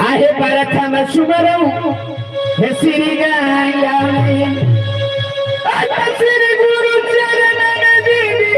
आहे प्रथम सुमरऊ हे श्री गंगा। श्री गुरु चरण दीदी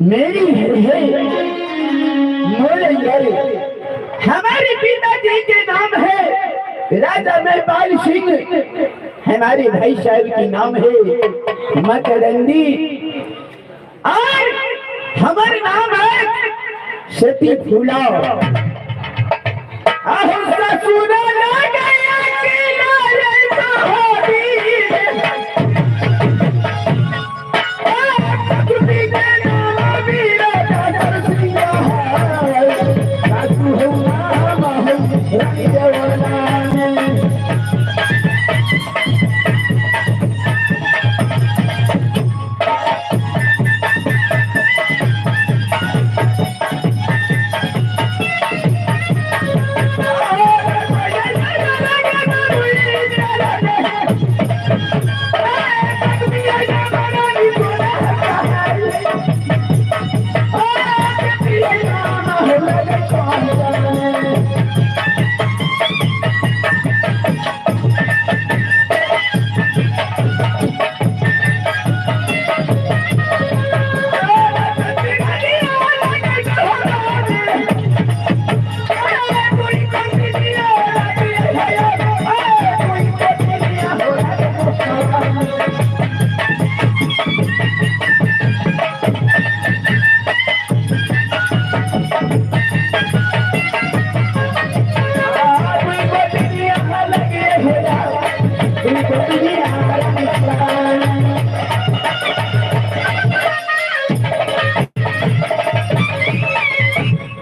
मेरी है मोरे हमारे पिताजी के नाम है राजा महिपाल सिंह, हमारे भाई साहब के नाम है मकरंदी और हमारे नाम है सती फूला।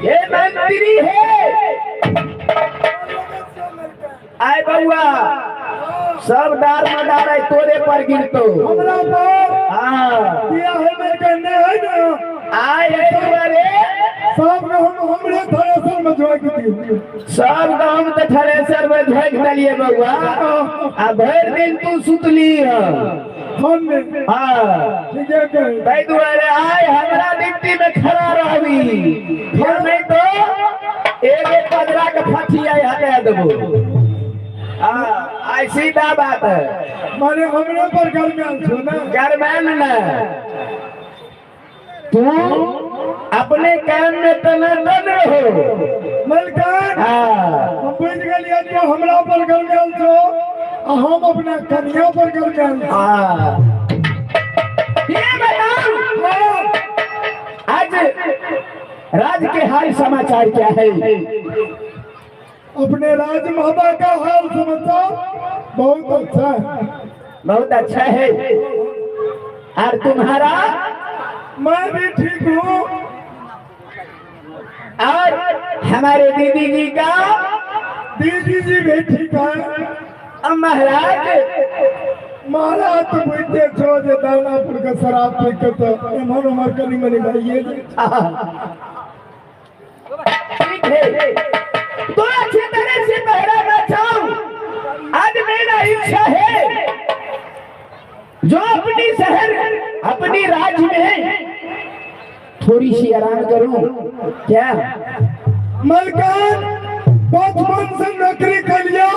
ये मंत्री है। आए बउआ सब दार मदार है तोरे पर गिरतो हमरा पर। हाँ दिया है मेरे कहने है ना आए दुआरे सब हम हमरे थ्रेसर में झोंक दियो। सब गाँव तो थ्रेसर में झोंक दिलिए बउआ आ भर दिन तू सुतली है हम में। हाँ ठीक है कहे भाई दुआरे आए हमरा डिप्टी में खड़ा रहबी, फिर नहीं तो एगो पदरा के फटिया हटा देबो। हाँ सीधा बात है, माने हमरे पर गरमाल छो ना। गरमाल ना तू अपने काम में तना न रहो मलकान। हाँ हम बुझ गेलियै तो हमरा पर गरमाल छो आ हम अपना कन्या पर गरमाल। हाँ ये बताओ आज राज के हाल समाचार क्या है? अपने राज महाबा का हाल समाचार बहुत अच्छा है, बहुत अच्छा है। और तुम्हारा? मैं भी ठीक हूँ। और हमारे दीदी जी का? दीदी जी भी ठीक है। अब महाराज महाराज तो बुझते छो जे दानापुर के शराब पी के तो एम्हर ओम्हर कनी मनी भाइये। ठीक है, तो अच्छी तरह से पहरा बचाओ। आज मेरा इच्छा है जो अपनी शहर अपनी राज्य में थोड़ी सी आराम करूं। क्या मलकान बचपन से नौकरी कर लिया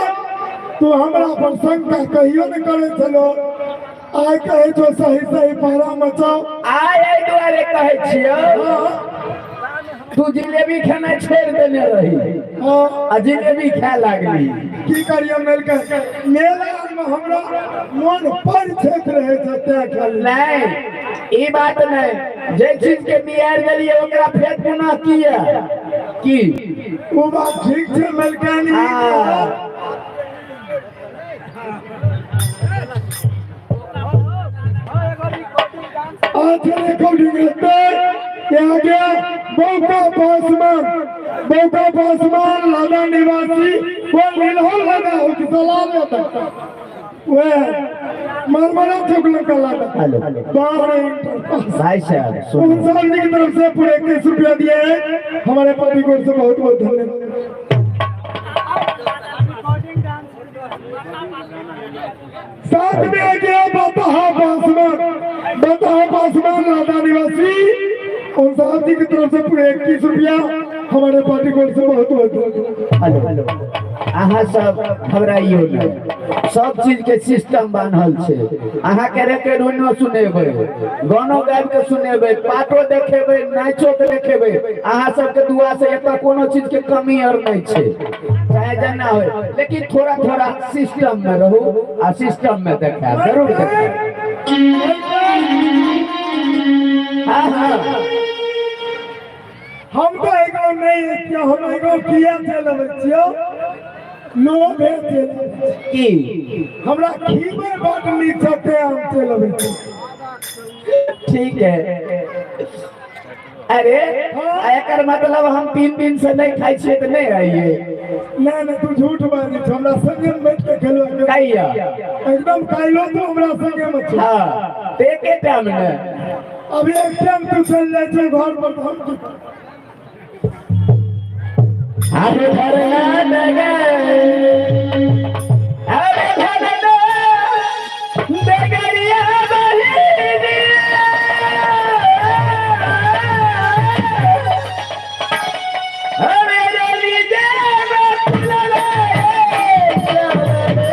तू हमरा पर शंका कहियो न करे चलो। आय कहे जो सही सही पहरा मचाओ। आय आई दुआरे कहे छियो तू जिलेबी खाना छोड़ देने रही आ जिलेबी खाए लागली। की करियो मिलकर मेला में हमरा मन पर छेक रहे छै तैं खाली। नहीं ई बात नहीं, जे चीज के बियार गेलिए ओकरा फेर पुनः किया की ओ बात ठीक छै मलकानी। आज रिकॉर्डिंग होते आ गया बौका पासवान, बौका पासवान लाला निवासी वो लीलहो लादा हो कि सलाम होता वे मरमरा चौक का लादा भाई साहब साहब जी की तरफ से पूरे 21 रुपया दिए हैं हमारे पार्टी को से बहुत बहुत धन्यवाद। साथ में आ गया बताहा पासवान, बताहा पासवान लादा निवासी उन साहब जी की तरफ से पूरे 21 रुपया हमारे पार्टी को से बहुत बहुत। हेलो अहाँ सब घबराइयो नहीं, सब चीज के सिस्टम बान्हल छै। अहाँ के रेकॉर्डिंगो सुनेबै, गानो गाबि के सुनेबै, पाटो देखेबै, नाचो के देखेबै। अहाँ सबके दुआ से एतऽ कोनो चीज के कमी आर नहीं छै, चाहे जेना होय, लेकिन थोड़ा थोड़ा सिस्टम में रहू आ सिस्टम में देखायब, जरूर देखायब। हाँ हाँ हम तो एगो नहीं छियो, हम एगो किया चलबै छियो, लोभ है चलबै की हमरा खीबै बड नीक छै तें हम चलबै छी। ठीक है। अरे एकर मतलब हम 3 दिन से नहीं खाई छियै तऽ नहीं आइए। नहीं नहीं तू झूठ बाजै छ, हमरा संगे में बैठ के खेलवा के। कहिया? एकदम काल्हो तू हमरा संगे में छौ। हाँ, तऽ एके टाइम ने। अभी एक टाइम तू चल जाइ छै घर पर तऽ हम की करब? अरे धरना डगर, अरे धरना डगरिया बहिनिया, अरे रवि देव फुलले, चलले,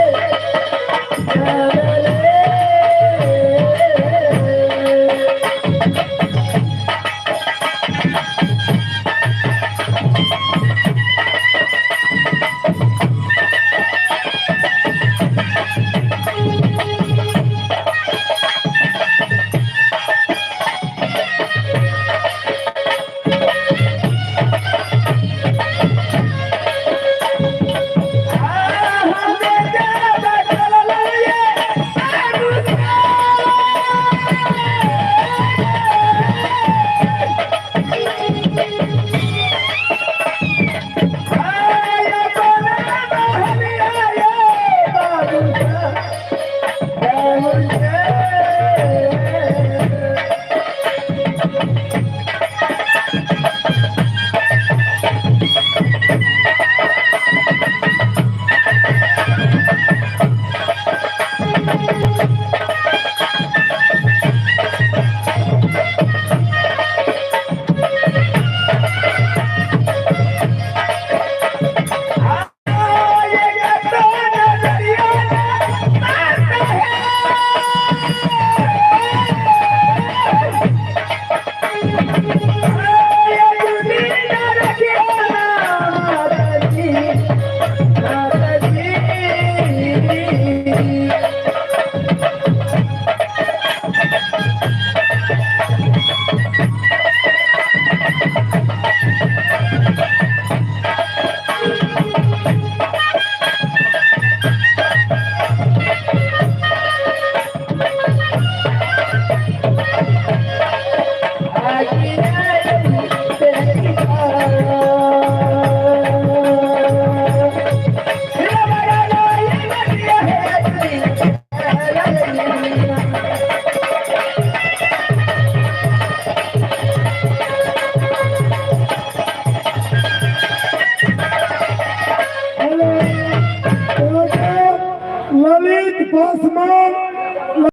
ललित पासवान।